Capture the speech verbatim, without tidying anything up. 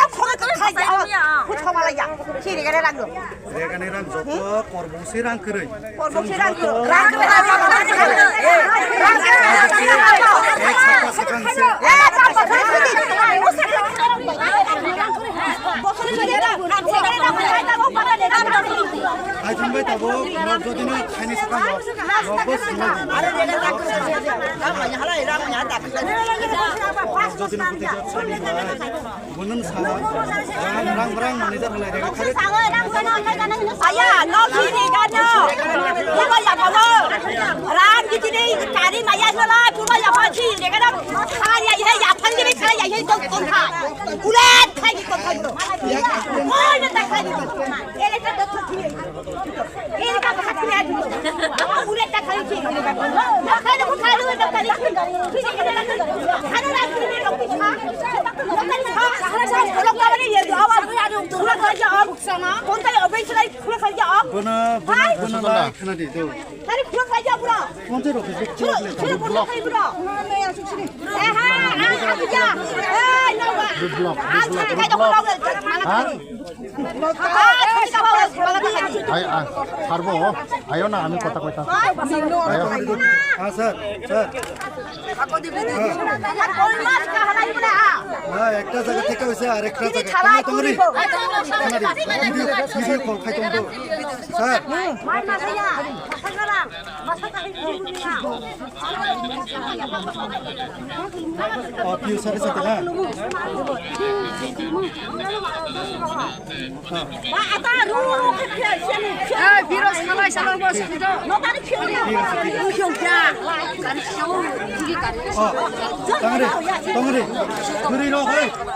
no khoro to khai ja. Khutho malai ya. Chini gare rang do. Regani rang joto korbong si rang kwrwi. Korbong si rang kwrwi. Rang kwrwi, rang kwrwi, rang kwrwi. Ek sapta sakang se. Hai thangbai tabuk, nok jodi no thaini sakang rok. Nok bo sungna di. Nok jodi no kuti jot sani bai. Bunun sa, rang, rang, rang, manager halai rega khare. Aya, no, chini gano. Purba yapha no. Rang, chini kari maya sala, purba yapha, chini gano. Kari ya, ya, yapha, chini kari ya, ya, dok, dok, ha. Ulet, khai, dok, khai, dok. Oi, na, ta, khai, dok. Ele, ta, dok, khai. Bono, bono, bono lai khna di, do. Tari khulum pai ja bro. Phone se rokhe se. Chiro, chiro bono pai bro. Eh, ha, ha, ha, ha. Eh, no, ba. Block, block, block. Ha? Ai, ai, sarbo, ayo na, ami kotha kotha. Ayo. Ha, sir, sir. Ha, ekta jaga theke hoise, ar ekta jaga. Tongri, tongri. Video, video call khai tong do. Sir. O, P O sir sa tela. O, tongri, tongri. Guri ro, hoi.